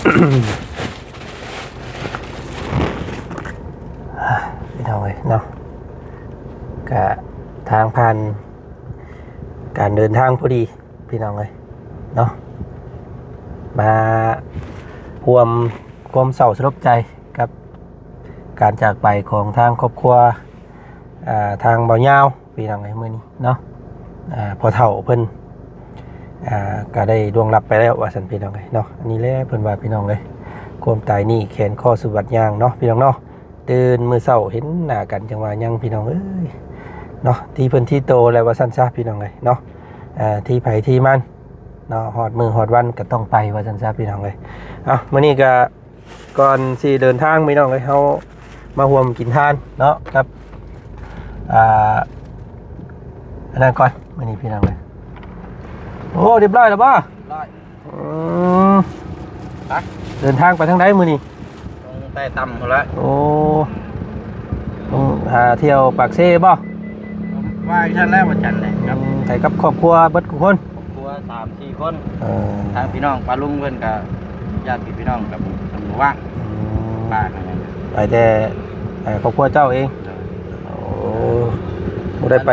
ພີ່ນ້ອງເອີຍເນາະ ກະທາງຜ່ານການເດີນທາງພໍດີ ພີ່ນ້ອງເອີຍເນາະ ມາຮ່ວມຄວາມເສົ້າສະຫຼົດໃຈກັບການຈາກໄປຂອງທາງຄອບຄົວ ອ່າ ທາງບ່າວຍາວ ພີ່ນ້ອງເອີຍ ມື້ນີ້ເນາະ ອ່າ ພໍ່ເຖົ້າເພິ່ນ ອ່າ ກໍໄດ້ລ່ວງລັບໄປແລ້ວວ່າຊັ້ນ ພີ່ນ້ອງເອີຍເນາະ ອັນນີ້ແຫຼະເພິ່ນວ່າ ພີ່ນ້ອງເອີຍ ຄວາມຕາຍນີ້ແຂນຄໍສະບັດຍ່າງເນາະ ພີ່ນ້ອງເນາະ ຕື່ນມື້ເຊົ້າເຫັນໜ້າກັນຈັ່ງວ່າຍັງ ພີ່ນ້ອງເອີຍເນາະ ທີ່ເພິ່ນທີ່ໂຕແລ້ວວ່າຊັ້ນຊະ ພີ່ນ້ອງເອີຍເນາະ ອ່າ ທີ່ໃຜທີ່ມັນເນາະ ຮອດມື້ຮອດວັນກໍຕ້ອງໄປວ່າຊັ້ນຊະ ພີ່ນ້ອງເອີຍ ເອົ້າ ມື້ນີ້ກໍ ກ່ອນຊິເດີນທາງ ພີ່ນ້ອງເອີຍ ເຮົາມາຮ່ວມກິນທານເນາະ ກັບ ອ່າ ອັນນັ້ນກ່ອນ ມື້ນີ້ ພີ່ນ້ອງເອີຍ ໂອ້ ຮຽບຮ້ອຍແລ້ວບໍ່? ຮຽບຮ້ອຍ ອືມ ໄປ ເດີນທາງໄປທາງໃດມື້ນີ້? ລົງໃຕ້ຕ່ຳພຸ້ນລະ ໂອ້ ລົງຫາທ່ຽວປາກເຊບໍ່? ວ່າຈັ່ງຊັ້ນແຫຼະ ວັນຈັນແຫຼະ ອືມ ໄປກັບຄອບຄົວເບິດທຸກຄົນ? ຄົວສາມສີ່ຄົນ ເອີ ທາງພີ່ນ້ອງປ້າລຸງເພິ່ນກະ ຍາດພີ່ນ້ອງກະບໍ່ ເພິ່ນບໍ່ວ່າງ ອືມ ປ້າກະຍັງ ໄປແຕ່ ເອີ ຄອບຄົວເຈົ້າເອງ ໂດຍ ໂອ້ ບໍ່ໄດ້ໄປ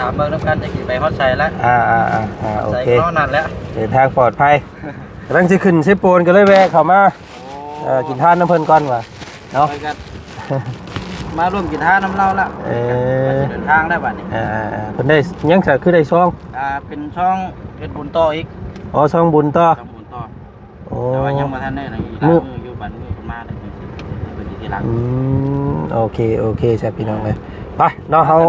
ຕາມເບິ່ງນຳກັນ ຈັກຊິໄປຮອດໃສລະ ອ່າໆໆໆ ໂອເຄ ຮອດໃສກໍຮອດນັ້ນແຫຼະ ເດີນທາງປອດໄພ ກຳລັງຊິຂຶ້ນເຊໂປນ ກໍເລີຍແວະເຂົ້າມາ ໂອ້ ເອີ ກິນທານນຳເພິ່ນກ່ອນວ່າ ເນາະ ຂ້ອຍກໍມາຮ່ວມກິນທານນຳລາວລະ ເອີ ວ່າຊິເດີນທາງແລ້ວບັດນີ້ ອ່າໆໆ ເພິ່ນໄດ້ຫຍັງຊະ ຄືໄດ້ຊອງ ອ່າ ເປັນຊອງເຮັດບຸນຕໍ່ອີກ ອໍ ຊອງບຸນຕໍ່ ຊອງບຸນຕໍ່ ໂອ້ ແຕ່ວ່າຍັງບໍ່ທັນໄດ້ຫຍັງ ອີກຫຼາຍມື້ຢູ່ ບັດມື້ເພິ່ນມາແລ້ວ ເພິ່ນຊິ ເພິ່ນຊິທີຫຼັງ ອືມ ໂອເຄ ໂອເຄ ຊະ ພີ່ນ້ອງເອີຍ ໄປເນາະ ເຮົາ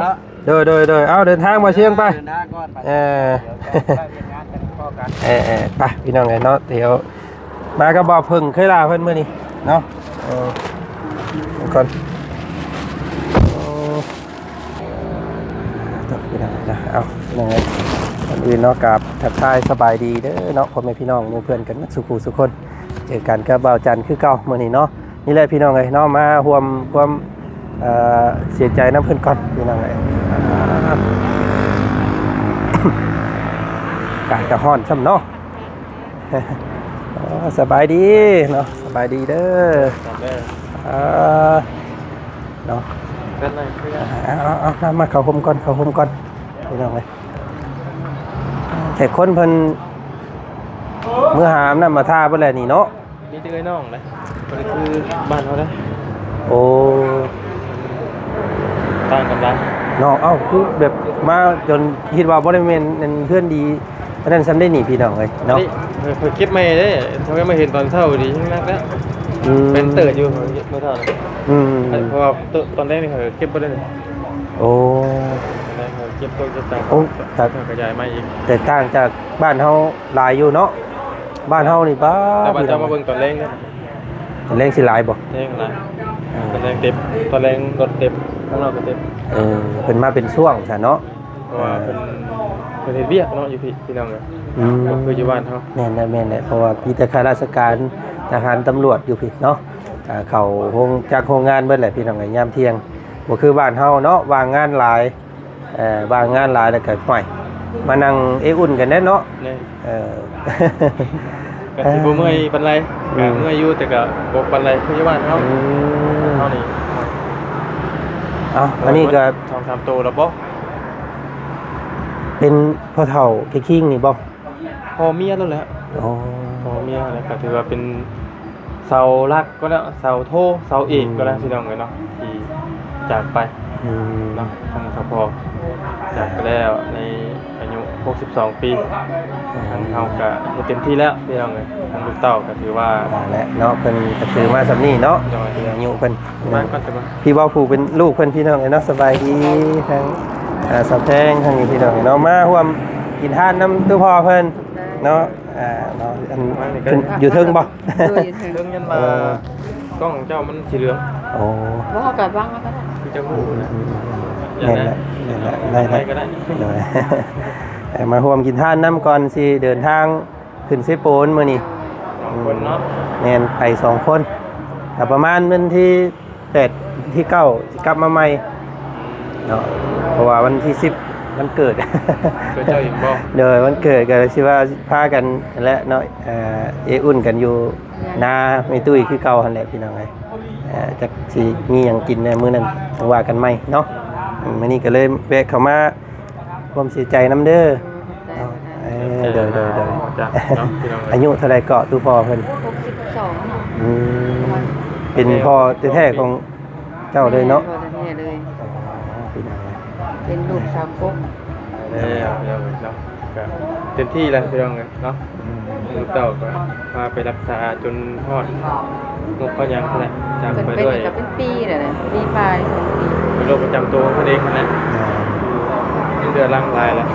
ໂດຍ ໂດຍ ໂດຍ ເອົາ ເດີນທາງ ບ່າວຊຽງ ໄປ ເດີນທາງກ່ອນ ໄປ ເອີ ດຽວເຈົ້າໄປວຽກງານກັນ ພໍ້ກັນ ເອີ ເອີ ໄປ ພີ່ນ້ອງເອີຍເນາະ ດຽວ ມາກັບບ່າວເຜິ້ງເຄີຍລາເພິ່ນມື້ນີ້ເນາະ ເອີ ກ່ອນ ໂອ້ ເອົາ ພີ່ນ້ອງເອີຍ ກ່ອນອື່ນເນາະ ກາບທັກທາຍສະບາຍດີເດີເນາະ ພໍ່ແມ່ພີ່ນ້ອງ ໝູ່ເພື່ອນກັນໝົດສູ່ຄູ່ສູ່ຄົນ ເຈີກັນກັບບ່າວຈັນຄືເກົ່າມື້ນີ້ເນາະ ນີ້ແຫຼະ ພີ່ນ້ອງເອີຍເນາະ ມາຮ່ວມຄວາມ ເອີ ເສຍໃຈນຳເພິ່ນກ່ອນ ພີ່ນ້ອງເອີຍ ອາກາດກະຮ້ອນຊ້ຳເນາະ ເອີ ສະບາຍດີເນາະ ສະບາຍດີເດີ ເອີ ເນາະ ເປັນໄງ ເອົາໆໆ ມາ ມາເຂົ້າຮົ່ມກ່ອນ ເຂົ້າຮົ່ມກ່ອນ ພີ່ນ້ອງເອີຍ ແຕ່ຄົນເພິ່ນເມືອຫາອຳນ້ຳມາທາເບິດແລ້ວນີ້ເນາະ ມີແຕ່ເອື້ອຍນ້ອງເດ້ ບໍ່ໄດ້ຄືບ້ານເຮົາເດ້ ໂອ້ ຕ່າງກັນຫຼາຍເນາະ ເອົ້າ ຄືແບບມາຈົນຄິດວ່າບໍ່ໄດ້ແມ່ນອັນເຮືອນດີ ອັນນັ້ນຊ້ຳໄດ໋ນີ້ ພີ່ນ້ອງເອີຍເນາະ ນີ້ ຂ້ອຍເກັບໃໝ່ເດ້ ເຂົາມາເຫັນຕອນເຊົ້າດີແຮງໜັກແລ້ວ ອືມ ເປັນເຕີບຢູ່ ເມື່ອເຊົ້ານີ້ ອືມ ເພາະວ່າຕອນແລງນີ້ຂ້ອຍເກັບບໍ່ໄດ້ ໂອ້ ຕອນແລງຂ້ອຍເກັບໂຕະເກັບຕາ ໂອ້ ແຕ່ ຂະຫຍາຍໃໝ່ອີກ ແຕກຕ່າງຈາກບ້ານເຮົາ ຫຼາຍຢູ່ເນາະ ບ້ານເຮົານີ້ ປ້າ ແຕ່ວ່າເຈົ້າມາເບິ່ງຕອນແລງເດີ ຕອນແລງຊິຫຼາຍບໍ່? ແລງຫຼາຍ ເອີ ຕອນແລງເຕັມ ຕອນແລງລົດເຕັມ ຂ້າງນອກກໍເຕັມ ເອີ ເພິ່ນມາເປັນຊ່ວງຊະເນາະ ເພາະວ່າເພິ່ນ ເອີ ເພິ່ນເຮັດວຽກເນາະ ຢູ່ພີ້ ພີ່ນ້ອງເອີຍ ອືມ ບໍ່ຄືຢູ່ບ້ານເຮົາ ແມ່ນແຫຼະ ແມ່ນແຫຼະ ເພາະວ່າມີແຕ່ຂ້າລາຊະການ ທະຫານ ຕຳຫຼວດ ຢູ່ພີ້ເນາະ ອ່າ ເຂົ້າໂຮງຈັກໂຮງງານເບິດແຫຼະ ພີ່ນ້ອງເອີຍ ຍາມທ່ຽງ ບໍ່ຄືບ້ານເຮົາເນາະ ວ່າງງານຫຼາຍ ເອີ ວ່າງງານຫຼາຍແລ້ວກໍ ຫ້ວຍ ມານັ່ງເອອຸ່ນກັນແດ່ເນາະ ແມ່ນ ເອີ ກໍຊິບໍ່ເມື່ອຍປານໃດ ອືມ ກໍເມື່ອຍຢູ່ ແຕ່ກໍບໍ່ປານໃດ ຄືຢູ່ບ້ານເຮົາ ອືມ ເຮົານີ້ ເອົ້າ ອັນນີ້ກໍສອງສາມໂຕແລ້ວບໍ່ ເປັນພໍ່ເຖົ້າຂີ້ຄີງນີ້ບໍ່? ພໍ່ເມຍນັ້ນແຫຼະ ອໍ ພໍ່ເມຍ ແລ້ວກໍຖືວ່າເປັນ ເສົາຫຼັກກໍແລ້ວ ເສົາໂທ ເສົາເອກກໍແລ້ວ ອືມ ພີ່ນ້ອງເອີຍເນາະ ທີ່ຈາກໄປ ອືມ ເນາະ ທາງສະພໍ ຈາກໄປແລ້ວໃນອາຍຸຫົກສິບສອງປີ ອືມ ທາງເຮົາກໍເຮັດເຕັມທີ່ແລ້ວ ພີ່ນ້ອງເອີຍ ທາງລູກເຕົ້າກໍຖືວ່າ ນັ້ນແຫຼະເນາະ ເພິ່ນກໍຖືມາສ່ຳນີ້ເນາະ ໂດຍ ອາຍຸເພິ່ນ ມາກ່ອນ ພີ່ເວົ້າຜູ້ເປັນລູກເພິ່ນ ພີ່ນ້ອງເອີຍເນາະ ສະບາຍດີ ທາງ ອ່າ ສາວແພງ ທາງນີ້ ພີ່ນ້ອງເນາະ ມາຮ່ວມກິນທານນຳຕູ້ພໍ່ເພິ່ນເນາະ ອ່າ ເນາະ ອັນ ຂຶ້ນຢູ່ເທິງບໍ່? ໂດຍ ຢູ່ເທິງ ເຖິງຍັນວ່າ ເອີ ກ້ອງເຈົ້າມັນສີເຫຼືອງ ໂອ້ ບໍ່ ເຮົາກໍວາງໄວ້ກໍໄດ້ ຄືຈະຮູ້ນະ ອືມໆໆ ແມ່ນແຫຼະ ແມ່ນແຫຼະ ໄດ້ ໄດ້ ໄດ້ກໍໄດ້ ໂດຍ ເອີ ມາຮ່ວມກິນທານນຳກ່ອນຊິເດີນທາງຂຶ້ນເຊໂປນມື້ນີ້ ສອງຄົນເນາະ ອືມ ແມ່ນ ໄປສອງຄົນ ກໍປະມານວັນທີ ແປດ ທີເກົ້າ ຊິກັບມາໃໝ່ເນາະ ເພາະວ່າວັນທີສິບ ວັນເກີດ ເກີດເຈົ້າເອງບໍ່? ໂດຍ ວັນເກີດກໍຊິວ່າພາກັນຫັ້ນແຫຼະເນາະ ເອີ ເອອຸ່ນກັນຢູ່ນາແມ່ຕຸ້ຍຄືເກົ່າຫັ້ນແຫຼະພີ່ນ້ອງເອີຍ. ເອີ ຈັກຊິມີຫຍັງກິນແດ່ມື້ນັ້ນ ຈັ່ງວ່າກັນໃໝ່ເນາະ. ອືມ ມື້ນີ້ກໍເລີຍແວະເຂົ້າມາຮ່ວມເສຍໃຈນຳເດີ. ເອີ ໂດຍ ໂດຍ ໂດຍ ເນາະ ພີ່ນ້ອງເອີຍ. ອາຍຸເທົ່າໃດເກາະຕູ່ພໍ່ເພິ່ນ? ຫົກສິບສອງເນາະ. ອືມ ເປັນພໍ່ແທ້ໆຂອງ ເຈົ້າເລີຍເນາະ? ແມ່ນ ພໍ່ແທ້ໆເລີຍ. ອໍ ພີ່ນ້ອງເອີຍ ເປັນລູກສາວກົກ. ແລ້ວ ພີ່ນ້ອງເອີຍເນາະ ກໍເຕັມທີ່ແລ້ວພີ່ນ້ອງເອີຍເນາະ. ອືມ ລູກເຕົ້າກໍພາໄປລັກສາຈົນຮອດ ໝົດເພາະຫຍັງພຸ້ນແຫຼະ ຈາກໄປດ້ວຍ. ເປັນປີແລ້ວນະ ປີປາຍ ສອງປີ. ເປັນໂລກປະຈຳຕົວຂອງເພິ່ນເອງຫັ້ນແຫຼະ. ອ່າ ເດືອນຫຼັງຫຼາຍແລ້ວ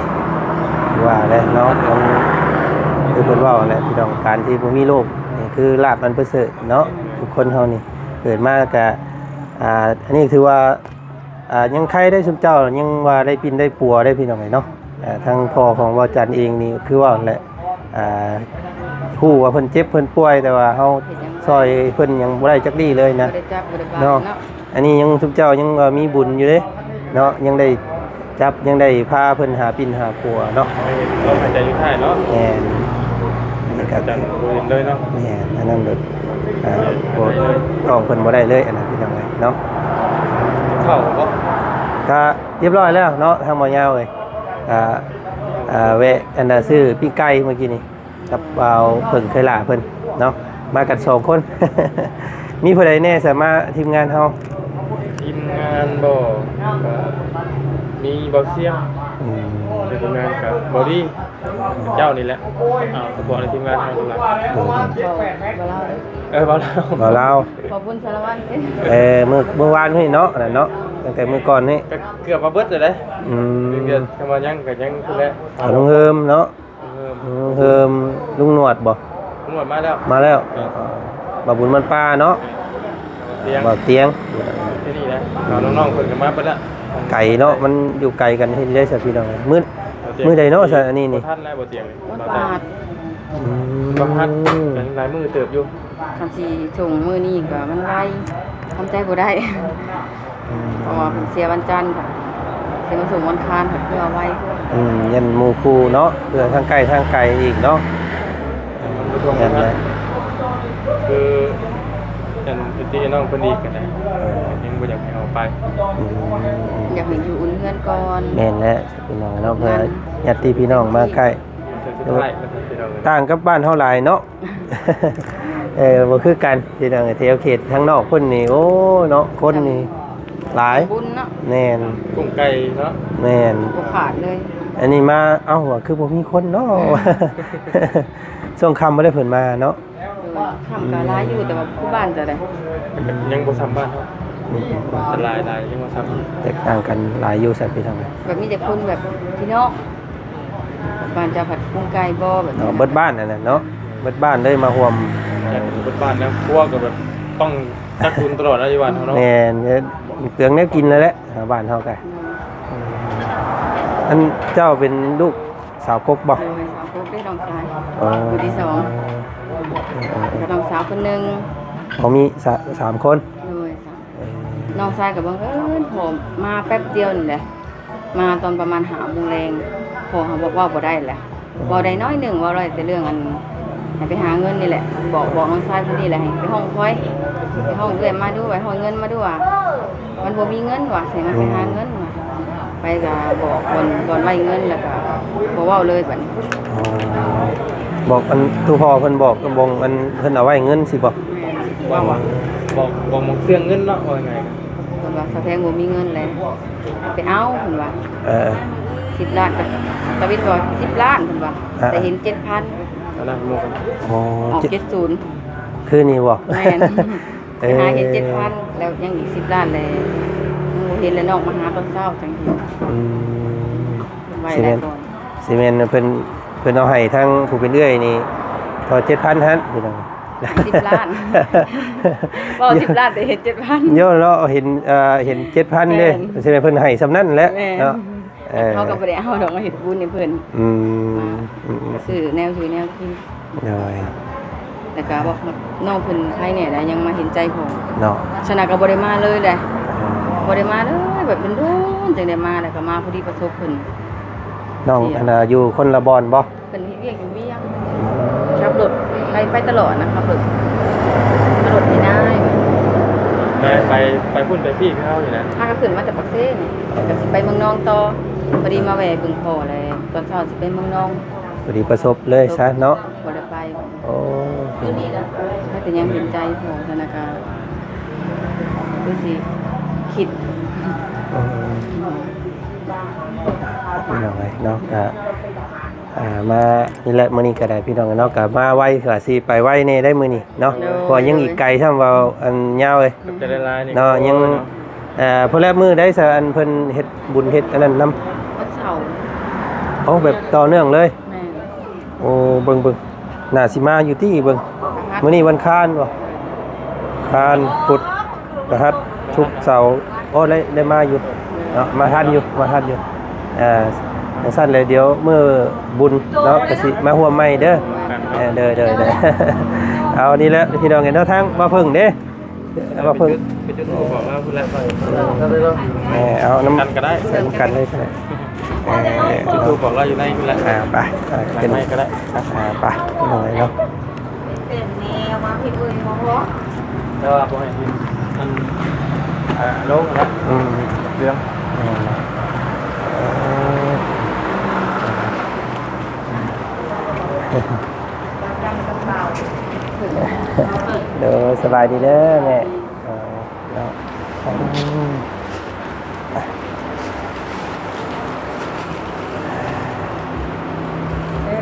ວ່າແຫຼະເນາະ. ມັນຄືເພິ່ນເວົ້າຫັ້ນແຫຼະ ພີ່ນ້ອງ ການທີ່ບໍ່ມີໂລກນີ້ຄືລາບອັນປະເສີດເນາະ. ທຸກຄົນເຮົານີ້ ເກີດມາກະ ອ່າ ອັນນີ້ຖືວ່າ ອ່າ ຍັງໄຄໄດ້ຊຸມເຈົ້າ ຍັງວ່າໄດ້ປິ່ນໄດ້ປົວໄດ້ພີ່ນ້ອງເອີຍເນາະ. ອ່າ ທາງພໍ່ຂອງເວົ້າຈັນເອງນີ້ຄືວ່າຫັ້ນແຫຼະ ອ່າ ຮູ້ວ່າເພິ່ນເຈັບເພິ່ນປ່ວຍ ແຕ່ວ່າເຮົາຊ່ອຍເພິ່ນຫຍັງບໍ່ໄດ້ຈັກດີ້ເລີຍນະ ບໍ່ໄດ້ຈັບບໍ່ໄດ້ບາຍເນາະ. ເນາະ ອັນນີ້ຍັງ ຊຸມເຈົ້າຍັງວ່າມີບຸນຢູ່ເດ້ເນາະ ຍັງໄດ້ ຈັບ ຍັງໄດ້ພາເພິ່ນຫາປິ່ນຫາປົວເນາະ. ເຮົາຫາຍໃຈຢູ່ທ້າຍເນາະ. ແມ່ນ ອັນນີ້ກໍຈັນບໍ່ເຫັນເລີຍເນາະ. ແມ່ນ ອັນນັ້ນແບບ ອ່າ ບໍ່ຕ້ອງເພິ່ນບໍ່ໄດ້ເລີຍ ອັນນັ້ນພີ່ນ້ອງເອີຍເນາະ. ເຂົ້າບໍ່? ກະຮຽບຮ້ອຍແລ້ວເນາະ ທາງບ່າວຍາວເອີຍ. ກະ ອ່າ ແວະ ອັນນ່າ ຊື້ປີ້ງໄກ່ມື້ກີ້ນີ້ ກັບບ່າວເຜິ້ງໄຄຫຼ້າເພິ່ນເນາະ ມາກັນສອງຄົນ. ມີຜູ້ໃດແດ່ສາມາດ ທີມງານເຮົາ? ທີມງານບໍ່ ກໍມີບ່າວຊຽງ. ອືມ ແລ້ວທີມງານກໍບ່າວດີ ເຈົ້ານີ້ແຫຼະ ເອົາສະເພາະໃນທີມງານເຮົາ. ໂດຍ ເອີ ບ່າວລາວ ບ່າວລາວ ບ່າວບຸນສາລະວັນ. ເອີ ມື້ ມື້ວານນີ້ເນາະ ອັນນັ້ນເນາະ ຕັ້ງແຕ່ມື້ກ່ອນນີ້ ກໍເກືອບມາເບິດແລ້ວເດ້. ອືມ ເດືອນ ຄຳວ່າຍັງກໍຍັງພຸ້ນແຫຼະ ເອົາລຸງເຮີມເນາະ. ເອີ ເຮີມ ລຸງໜວດບໍ່? ລຸງໜວດມາແລ້ວ ມາແລ້ວ. ເອີ ບ່າວບຸນບ້ານປ່າເນາະ. ເອີ ບ່າວຕຽງ ທີ່ນີ້ນະ ເອົານ້ອງໆເພິ່ນກໍມາເບິດລະ. ໄກເນາະ ມັນຢູ່ໄກກັນ ເຮັດໄດ້ຊະພີ່ນ້ອງ. ມື້ ມື້ໃດເນາະຊະ ອັນນີ້ນີ້? ບໍ່ທັນແລ້ວ ບ່າວຕຽງ ວັນພະຫັດ. ອືມ ວັນພະຫັດ ກໍຍັງຫຼາຍມື້ເຕີບຢູ່. ຄັນຊິສົ່ງມື້ນີ້ກໍມັນໄວ ທຳໃຈບໍ່ໄດ້. ອືມ ເພາະວ່າເພິ່ນເສຍວັນຈັນ ກໍຊິມາສົ່ງວັນຄານ ເພື່ອໄວ. ອືມ ຢ້ານໝູ່ຄູ່ເນາະ ເພື່ອທາງໃກ້ທາງໄກອີກເນາະ. ເອີ ຢ້ານແຫຼະ ຄື ອັນ ເອັຟຊີ ນ້ອງເພິ່ນອີກກໍໄດ້. ເອີ ຍັງບໍ່ຢາກໃຫ້ເອົາໄປ. ອືມ ຢາກໃຫ້ຢູ່ອຸ່ນເຮືອນກ່ອນ. ແມ່ນແຫຼະ ພີ່ນ້ອງເນາະ ເພື່ອຍາດຕິພີ່ນ້ອງມາໃກ້. ຕ່າງກັບບ້ານເຮົາຫຼາຍເນາະ. ເອີ ບໍ່ຄືກັນພີ່ນ້ອງ. ແຖວເຂດທາງນອກເພິ່ນນີ້ ໂອ້ເນາະ ຄົນນີ້ຫຼາຍ. ບຸນເນາະ. ແມ່ນ ກຸ້ງໄກ່ເນາະ. ແມ່ນ ບໍ່ຂາດເລີຍ. ອັນນີ້ມາ ເອົ້າ ວ່າຄືບໍ່ມີຄົນເນາະ. ຊ່ວງຄ່ຳບໍ່ໄດ້ເພິ່ນມາເນາະ. ໂດຍ ຄ່ຳກໍຫຼາຍຢູ່ ແຕ່ວ່າຄືບ້ານເຈົ້າໃດ ຍັງບໍ່ຊ່ຳບ້ານເຮົາ. ອືມ ຫຼາຍໆ ຍັງບໍ່ຊ່ຳ. ແຕກຕ່າງກັນຫຼາຍຢູ່ ຊັ້ນພີ່ນ້ອງ. ແບບມີແຕ່ຄົນແບບພີ່ນ້ອງ ບ້ານເຈົ້າພັດກຸ້ງໄກ່ບໍ່ ແບບເນາະ ເບິດບ້ານນັ້ນນະເນາະ. ເບິດບ້ານເລີຍມາຮ່ວມ. ເບິດບ້ານແລ້ວ ຄົວກໍແບບຕ້ອງຈັກຕຸນຕະຫຼອດນະ ຢູ່ບ້ານເຮົາເນາະ. ແມ່ນ ເປືອງແນວກິນນັ້ນແຫຼະ ບ້ານເຮົາກະ. ອືມ ອັນເຈົ້າເປັນລູກສາວກົກບໍ່? ໂດຍ ສາວກົກເດ້ ນ້ອງຊາຍ. ອໍ ຜູ້ທີສອງ ເອີ ແລ້ວກໍນ້ອງສາວຄົນໜຶ່ງ. ອໍ ມີສາມຄົນ. ໂດຍ ເອີ ນ້ອງຊາຍກໍບັງເອີນພໍມາແປັບດຽວນີ້ແຫຼະ ມາຕອນປະມານຫ້າໂມງແລງ. ພໍ່ເຮົາບອກເວົ້າບໍ່ໄດ້ແຫຼະ ເວົ້າໄດ້ໜ້ອຍໜຶ່ງ ເວົ້າໄດ້ແຕ່ເລື່ອງອັນ ໃຫ້ໄປຫາເງິນນີ້ແຫຼະ. ບອກ ບອກນ້ອງຊາຍຜູ້ນີ້ແຫຼະ ໃຫ້ໄປຮ້ອງຂ້ອຍ ໄປຮ້ອງເອື້ອຍມາດູ ໄປຮ້ອງເງິນມາດູ ວ່າມັນບໍ່ມີເງິນວ່າ ໃຫ້ມັນໄປຫາເງິນວ່າ. ໄປກໍບອກບ່ອນ ບ່ອນໄວ້ເງິນ ແລ້ວກໍບໍ່ເວົ້າເລີຍບັດນີ້. ອໍ ບອກອັນ ຕູ້ພໍ່ເພິ່ນບອກບ່ອນອັນເພິ່ນເອົາໄວ້ເງິນຊີ້ບໍ່? ແມ່ນ ວ່າ ວ່າ ບອກ ບອກໝ່ອງເຊື່ອງເງິນເນາະ ວ່າງ່າຍ. ເພິ່ນວ່າ ສາວແພງບໍ່ມີເງິນແລ້ວ ໄປເອົາ ເພິ່ນວ່າ. ເອີ ສິບລ້ານ ຕາວິນວ່າ ສິບລ້ານ ເພິ່ນວ່າ. ເອີ ແຕ່ເຫັນເຈັດພັນ. ອັນນັ້ນໝູ່ ອໍ ອອກເຈັດ ເຈັດສູນ ຄືນີ້ບໍ່? ແມ່ນ ເອີ ໄປຫາເຫັນເຈັດພັນ ແລ້ວຍັງອີກສິບລ້ານແລ້ວ ຍັງບໍ່ເຫັນ ແລ້ວນ້ອງມາຫາຕອນເຊົ້າຈັ່ງເຫັນ. ອືມ ໄວ້ແລ້ວກ່ອນ. ຊິແມ່ນ ຊິແມ່ນເພິ່ນ ເພິ່ນເອົາໃຫ້ທາງຜູ້ເປັນເອື້ອຍນີ້ ເທົ່າເຈັດພັນຫັ້ນ ພີ່ນ້ອງ. ສິບລ້ານ ເວົ້າສິບລ້ານ ແຕ່ເຫັນເຈັດພັນ. ໂຍເນາະ ເຫັນ ເອີ ເຫັນເຈັດພັນເດ້. ແມ່ນ ຊິແມ່ນເພິ່ນໃຫ້ສ່ຳນັ້ນແຫຼະ. ແມ່ນ ເນາະ ເອີ ເຮົາກໍບໍ່ໄດ້ເອົາດອກ ມາເຮັດບຸນໃຫ້ເພິ່ນ. ອືມ ມາ ອືມ ຊື້ແນວຢູ່ແນວກິນ. ໂດຍ ແລ້ວກໍບອກນ້ອງເພິ່ນໄຄແດ່ ແລ້ວຍັງມາເຫັນໃຈພໍ່ເນາະ. ສະນັ້ນກໍບໍ່ໄດ້ມາເລີຍແຫຼະ. ອືມ ບໍ່ໄດ້ມາເລີຍ ແບບດົນໆ ຈັ່ງໄດ້ມາ ແລ້ວກໍມາພໍດີປະສົບເພິ່ນ ນ້ອງ ອັນນ່າ ຢູ່ຄົນລະບ່ອນບໍ່? ເພິ່ນເຮັດວຽກຢູ່ວຽງ ຂັບລົດໄປ ໄປຕະຫຼອດນະ ຂັບລົດ ຂັບລົດໃຫ້ນາຍ ໄປ ໄປ ໄປພຸ້ນໄປພີ້ຄືເຮົານີ້ນະ ພາກັນຂຶ້ນມາແຕ່ປາກເຊນີ້ ກໍຊິໄປເມືອງນອງຕໍ່ ພໍດີມາແວ່ເບິ່ງພໍ່ແລ້ວ ຕອນເຊົ້າຊິໄປເມືອງນອງ ພໍດີປະສົບເລີຍຊະເນາະ ບໍ່ໄດ້ໄປ ໂອ້ ແຕ່ຍັງເຫັນໃຈພໍ່ ທະນາຄານ ຄືຊິຄິດ ເອີ ພີ່ນ້ອງເອີຍເນາະ ກະ ອ່າ ມານີ້ແຫຼະ ມື້ນີ້ກໍໄດ້ພີ່ນ້ອງເນາະ ກໍມາໄວ ກໍຊິໄປໄວແດ່ໄດ໋ມື້ນີ້ເນາະ ໂດຍ ເພາະວ່າຍັງອີກໄກຊ້ຳ ເວົ້າອັນຍາວເອີຍ ຂອບໃຈຫຼາຍໆ ເນາະ ເນາະ ຍັງ ອ່າ ເພິ່ນແລະ ມື້ໃດຊະ ອັນເພິ່ນເຮັດບຸນເຮັດອັນນັ້ນນຳ ວັນເສົາ ໂອ້ ແບບຕໍ່ເນື່ອງເລີຍ ແມ່ນ ໂອ້ ເບິ່ງໆ ໜ້າຊິມາຢູ່ຕິເບິ່ງ ມື້ນີ້ວັນຄານບໍ່? ຄານ ພຸດ ພະຫັດ ສຸກ ເສົາ ໂອ້ ໄດ້ ໄດ້ມາຢູ່ເນາະ ມາທັນຢູ່ ມາທັນຢູ່ ອ່າ ຈັ່ງຊັ້ນແຫຼະ ດຽວມື້ບຸນເນາະ ກໍຊິມາຮ່ວມໃໝ່ເດີ ເອີ ເດີ ເດີ ເດີ ເອົານີ້ແຫຼະພີ່ນ້ອງເອີຍເນາະ ທາງບ່າວເຜິ້ງເດ້ ບ່າວເຜິ້ງ ໄປຈຸດ ໄປຈຸດທູບບອກລາວພຸ້ນແຫຼະ ເອີ ເອົານຳກັນກໍໄດ້ ໃສ່ນຳກັນເລີຍກໍໄດ້ ເອີ ຈຸດທູບບອກລາວຢູ່ໃນພຸ້ນແຫຼະ ອ່າ ໄປ ໄປ ຂຶ້ນ ໄປກໍໄດ້ ອ່າ ໄປ ພີ່ນ້ອງເອີຍເນາະ ແຕ່ວ່າບໍ່ໃຫ້ມັນ ອ່າ ລົງນະ ອືມ ເລື່ອງ ເອີ ໂດຍ ສະບາຍດີເດີແມ່ ເອີ ເນາະ ອືມ ເອີ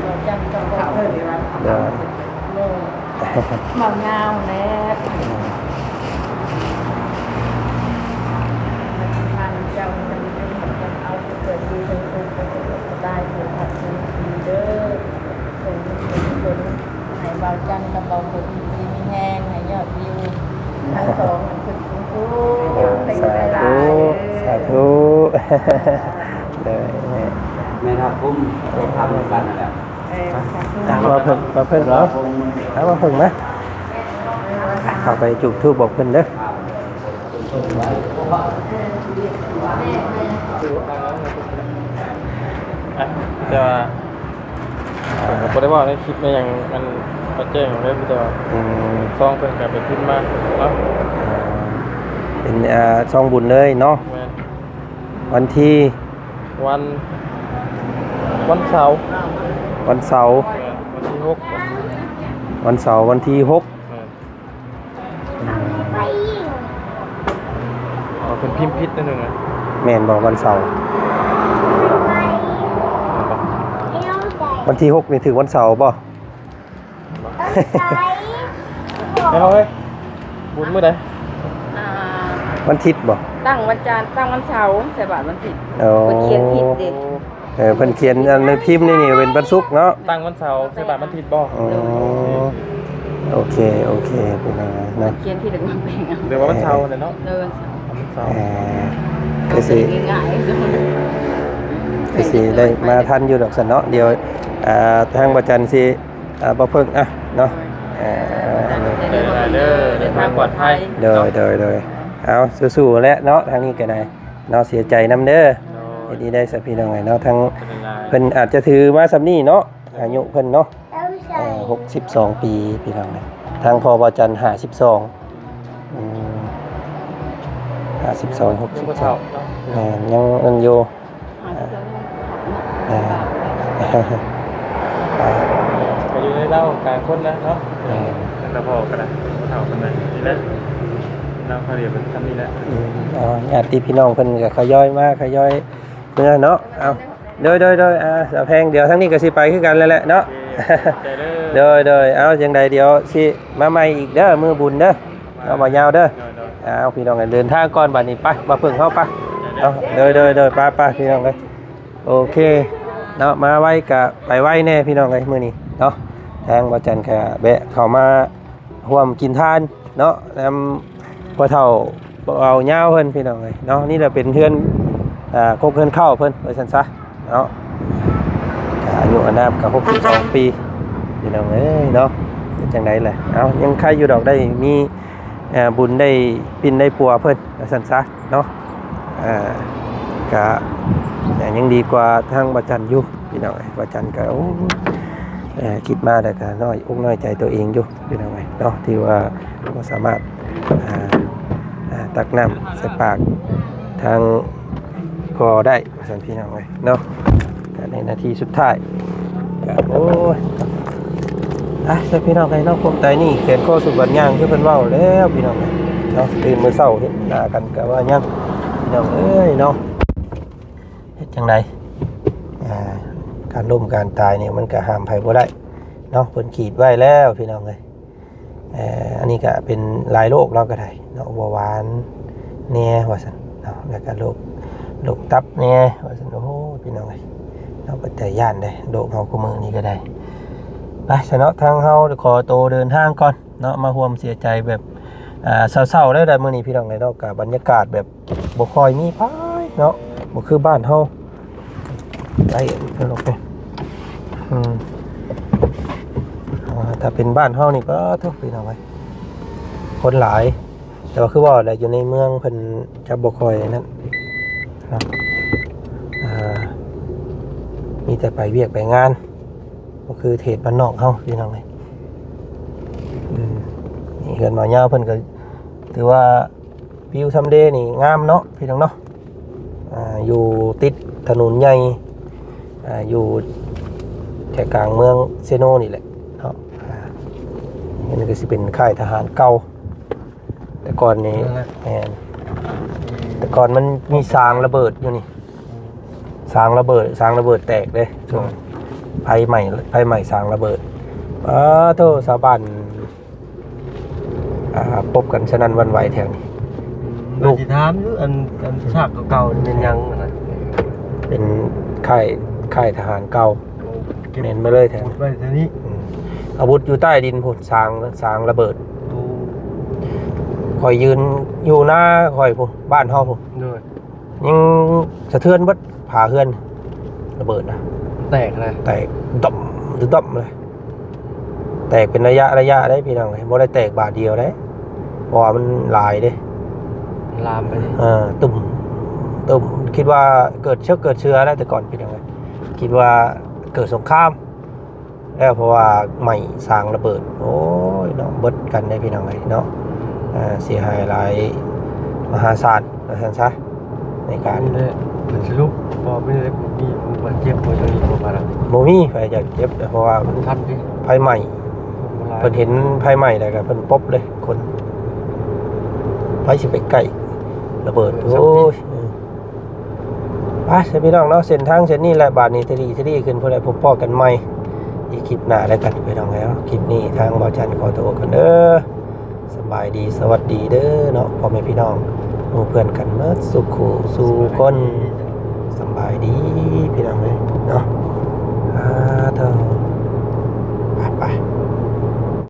ເວົ້າຈັງກັບເວົ້າເພິ່ນ ໂດຍ ເວົ້າຍາວແລ້ວ ເຈົ້າ ເອົາເກີດດີເຖິງສຸກ ສະບາຍ ເດີ ເພິ່ນ ເພິ່ນ ໃຫ້ເວົ້າຈັນກັບເວົ້າຄົນດີມີແຮງ ໃຫ້ຍອດວິວທັງສອງຂຶ້ນສູງໆ ສາທຸ ສາທຸ ໂດຍ ແມ່ນ ແມ່ນຮັກກຸມໄດ້ທຳນຳກັນນັ້ນແຫຼະ ເອີ ສາທຸ ວ່າເພິ່ນ ວ່າເພິ່ນເນາະ ວ່າເພິ່ນມາ ເຂົ້າໄປຈູບທູບບອກເພິ່ນເດີ ແຕ່ວ່າ ເອີ ບໍ່ໄດ້ເວົ້າໃນຄລິບໃນຫຍັງ ມັນມາແຈ້ງເລີຍ ມີແຕ່ວ່າ ອືມ ຊອງເພິ່ນກໍໄປພິມມາເນາະ ເປັນ ເອີ ຊອງບຸນເລີຍເນາະ ແມ່ນ ວັນທີ ວັນ ວັນເສົາ ວັນເສົາ ແມ່ນ ວັນທີຫົກ ວັນເສົາ ວັນທີຫົກ ແມ່ນ ອືມ ອໍ ເພິ່ນພິມຜິດໜ້ອຍໜຶ່ງນະ ແມ່ນບໍ່? ວັນເສົາ ແມ່ນບໍ່? ວັນທີຫົກນີ້ຖືກວັນເສົາບໍ່? ແມ່ນບໍ່ເອີຍ? ບຸນມື້ໃດ? ອ່າ ວັນທິດບໍ່? ຕັ້ງວັນຈັນ ຕັ້ງວັນເສົາ ໃສ່ບາດວັນທິດ ໂອ້ ເພິ່ນຂຽນຜິດເດ້. ເອີ ເພິ່ນຂຽນອັນໃນພິມນີ້ ນີ້ເປັນວັນສຸກເນາະ ຕັ້ງວັນເສົາໃສ່ບາດວັນທິດບໍ່? ອໍ ໂອເຄ ໂອເຄ ເປັນຫຍັງເນາະ ຂຽນຜິດແລ້ວກໍເປັນຫຍັງ ຫຼືວ່າວັນເສົາແຫຼະເນາະ ເອີ ວັນເສົາ ວັນເສົາ ເອີ ກໍຊິງ່າຍໆ ກໍຊິໄດ້ມາທັນຢູ່ດອກຊັ້ນເນາະ ດຽວ ອ່າ ທາງບໍ່ຈັນຊິ ອ່າ ບໍ່ເພິ່ງ ອ່ະ ເນາະ ເອີ ເດີ ເດີ ເດີ ເດີນທາງປອດໄພ ໂດຍ ເນາະ ໂດຍ ໂດຍ ເອົາ ສູ້ໆແຫຼະເນາະ ທາງນີ້ກໍໄດ້ ເນາະ ເສຍໃຈນຳເດີ ໂດຍ ເຮັດດີໄດ້ຊະພີ່ນ້ອງເອີຍເນາະ ທັງ ບໍ່ເປັນຫຍັງ ເພິ່ນອາດຈະຖືມາສ່ຳນີ້ເນາະ ອາຍຸເພິ່ນເນາະ ເອີ ຫົກສິບສອງປີພີ່ນ້ອງເອີຍ ທາງພໍ່ບ່າວຈັນຫ້າສິບສອງ ອືມ ຫ້າສິບສອງ ຫົກສິບສອງ ຍັງບໍ່ເຖົ້າເນາະ ແມ່ນ ຍັງນັ້ນຢູ່ ຫ້າສິບສອງ ເອີ ກໍຢູ່ໃນລາວກາງຄົນນະເນາະ ແມ່ນ ແລ້ວກໍພໍ່ກໍໄດ້ ບໍ່ເຖົ້າປານໃດ ນີ້ແຫຼະ ລາວເຂົາລຽນເປັນສ່ຳນີ້ແຫຼະ ອືມ ເອົາ ຍາດຕິພີ່ນ້ອງເພິ່ນກໍທະຍອຍມາ ທະຍອຍເມືອເນາະ ເອົາ ໂດຍ ໂດຍ ໂດຍ ອ່າ ສາວແພງ ດຽວທາງນີ້ກໍຊິໄປຄືກັນແລ້ວແຫຼະເນາະ ໂອເຄ ຂອບໃຈເດີ ໂດຍ ໂດຍ ເອົາ ຈັ່ງໃດດຽວຊິມາໃໝ່ອີກເດີ ມື້ບຸນເດີ ເນາະ ບ່າວຍາວເດີ ໂດຍ ໂດຍ ເອົາ ພີ່ນ້ອງເດີນທາງກ່ອນບາດນີ້ ໄປ ບ່າວເຜິ້ງເຮົາໄປ ໂດຍ ເນາະ ໂດຍ ໂດຍ ໂດຍ ໄປ ໄປ ພີ່ນ້ອງເອີຍ ໂອເຄ ເນາະ ມາໄວກະໄປໄວແດ່ ພີ່ນ້ອງເອີຍ ມື້ນີ້ເນາະ ທາງບ່າວຈັນກະແວະເຂົ້າມາຮ່ວມກິນທານເນາະ ນຳພໍ່ເຖົ້າ ບ່າວຍາວເພິ່ນ ພີ່ນ້ອງເອີຍເນາະ ນີ້ລະເປັນເຮືອນ ອ່າ ກົກເຮືອນເຂົ້າເພິ່ນ ວ່າຊັ້ນຊະເນາະ ກະອາຍຸອານາມກະຫົກສິບສອງປີ ພີ່ນ້ອງເອີຍເນາະ ເປັນຈັ່ງໃດລະ ເອົາ ຍັງໄຄຢູ່ດອກ ໄດ້ມີ ເອີ ບຸນໄດ້ປິ່ນໄດ້ປົວເພິ່ນ ວ່າຊັ້ນຊະເນາະ ເອີ ກະ ກະຍັງດີກວ່າທາງບ່າວຈັນຢູ່ພີ່ນ້ອງເອີຍ. ບ່າວຈັນກະ ໂອ້ ເອີ ຄິດມາແລ້ວກະນ້ອຍອົກນ້ອຍໃຈຕົວເອງຢູ່ພີ່ນ້ອງເອີຍເນາະ ທີ່ວ່າບໍ່ສາມາດ ອ່າ ອ່າ ຕັກນ້ຳໃສ່ປາກທາງພໍ່ໄດ້ ວ່າຊັ້ນພີ່ນ້ອງເອີຍເນາະ. ກະໃນນາທີສຸດທ້າຍ ກະ ໂອ້ຍ ອ່ະ ໃສ່ພີ່ນ້ອງເອີຍເນາະ ຄວາມຕາຍນີ້ແຂນຄໍສຸດບາດຍ່າງ ຄືເພິ່ນເວົ້າແລ້ວພີ່ນ້ອງເອີຍເນາະ. ຕື່ນມື້ເຊົ້າເຫັນໜ້າກັນກະວ່າຍັງ ພີ່ນ້ອງເອີຍເນາະ. ເຮັດຈັ່ງໃດ ອ່າ ການລົ້ມການຕາຍນີ້ມັນກະຫ້າມໃຜບໍ່ໄດ້ເນາະ ເພິ່ນຂີດໄວ້ແລ້ວພີ່ນ້ອງເອີຍ. ເອີ ອັນນີ້ກະເປັນຫຼາຍໂລກລາວກະໄດ້ເນາະ ເບົາຫວານແດ່ວ່າຊັ້ນເນາະ ແລ້ວກະໂລກ ໂລກຕັບແດ່ວ່າຊັ້ນ. ໂອ້ຍ ພີ່ນ້ອງເອີຍເນາະ ເປັນຕາຢ້ານເດ້ ໂລກເຮົາຄູ່ມື້ນີ້ກະໄດ້. ໄປຊະເນາະ ທາງເຮົາຂໍໂຕເດີນທາງກ່ອນເນາະ ມາຮ່ວມເສຍໃຈແບບ ອ່າ ເສົ້າໆ ແລ້ວໄດ໋ມື້ນີ້ພີ່ນ້ອງເອີຍເນາະ. ກະບັນຍາກາດແບບ ບໍ່ຄ່ອຍມີໃຜເນາະ ບໍ່ຄືບ້ານເຮົາ. ໄດ້ເພິ່ນອອກໄປ ອືມ ອ່າ ຖ້າເປັນບ້ານເຮົານີ້ ປາໂທ້ ພີ່ນ້ອງເອີຍ ຄົນຫຼາຍ. ແຕ່ວ່າຄືເວົ້າແຫຼະ ຢູ່ໃນເມືອງເພິ່ນຈະບໍ່ຄ່ອຍນັ້ນເນາະ ອ່າ ມີແຕ່ໄປວຽກໄປງານ ບໍ່ຄືເຂດບ້ານນອກເຮົາ ພີ່ນ້ອງເອີຍ. ອືມ ນີ້ເຮືອນບ່າວຍາວເພິ່ນກະຖືວ່າ ວິວທຳເລນີ້ງາມເນາະ ພີ່ນ້ອງເນາະ. ອ່າ ຢູ່ຕິດຖະໜົນໃຫຍ່ ອ່າ ຢູ່ໃຈກາງເມືອງເຊໂນນີ້ແຫຼະເນາະ. ອ່າ ອັນນີ້ກະຊິເປັນຄ້າຍທະຫານເກົ່າ ແຕ່ກ່ອນນີ້ ແມ່ນ ແຕ່ກ່ອນມັນມີສາງລະເບີດຢູ່ນີ້ ສາງລະເບີດ ສາງລະເບີດແຕກເດ້ ຊ່ວງ ອືມ ໄຟໄໝ້ ໄຟໄໝ້ສາງລະເບີດ. ປາໂທ້ ຊາວບ້ານ ອ່າ ພົບກັນສະໜັ່ນຫວັ່ນໄຫວແຖວນີ້. ອືມ ລູກ ວ່າຊິຖາມຢູ່ ອັນ ອັນຊາກເກົ່າໆນີ້ແມ່ນຫຍັງຫັ້ນນະ? ເປັນຄ້າຍ ຄ້າຍທະຫານເກົ່າ. ໂອ້ ເກັບ ແມ່ນມາເລີຍແຖວ ເກັບໄວ້ແຖວນີ້. ອືມ ອາວຸດຢູ່ໃຕ້ດິນພຸ້ນ ສາງ ສາງລະເບີດ. ໂອ້ ຂ້ອຍຢືນຢູ່ໜ້າຂ້ອຍພຸ້ນ ບ້ານເຮົາພຸ້ນ ໂດຍ ຍັງສະເທືອນເບິດຝາເຮືອນ ລະເບີດນະ ແຕກນະ ແຕກດົມດຸດົມເລີຍ. ແຕກເປັນໄລຍະໄລຍະເດ້ພີ່ນ້ອງເອີຍ ບໍ່ໄດ້ແຕກບາດດຽວເດ້ ເພາະວ່າມັນຫຼາຍເດ້ ລາມໄປເດ້. ເອີ ຕຸ້ມ ຕຸ້ມ ຄິດວ່າເກີດເຊີກເກີດເຊືອແລ້ວ ແຕ່ກ່ອນພີ່ນ້ອງເອີຍ ຄິດວ່າເກີດສົງຄາມ ແລ້ວ ເພາະວ່າໄໝ້ສາງລະເບີດ. ໂອ້ຍເນາະ ເບິດກັນເດ້ພີ່ນ້ອງເອີຍເນາະ. ອ່າ ເສຍຫາຍຫຼາຍມະຫາສານວ່າຊັ້ນຊະ ໃນການ ນີ້ແຫຼະ ສະຫຼຸບບໍ່ມີ ມີຜູ້ບາດເຈັບບໍ່? ຢູ່ນີ້ບໍ່ ບໍ່ມີໃຜບາດເຈັບ ເພາະວ່າມັນທັນເດ້ ໄຟໄໝ້ ຄົນຫຼາຍ ເພິ່ນເຫັນໄຟໄໝ້ແລ້ວກະເພິ່ນປົບເລີຍ ຄົນ ໃຜຊິໄປໃກ້ລະເບີດ. ເອີ ໂອ້ຍ ເອີ. ໄປຊະພີ່ນ້ອງເນາະ ເສັ້ນທາງເສັ້ນນີ້ແຫຼະ ບາດນີ້ທະລີທະລີຂຶ້ນ ຜູ້ໃດພົບພໍ້ກັນໃໝ່ອີກຄລິບໜ້າແລ້ວກັນພີ່ນ້ອງເອີຍ. ຄລິບນີ້ທາງບ່າວຈັນຂໍໂຕກ່ອນເດີ ສະບາຍດີ ສະຫວັດດີເດີເນາະ ພໍ່ແມ່ພີ່ນ້ອງ ໝູ່ເພື່ອນກັນໝົດສູ່ຄູ່ສູ່ຄົນ. ສະບາຍດີພີ່ນ້ອງເອີຍ.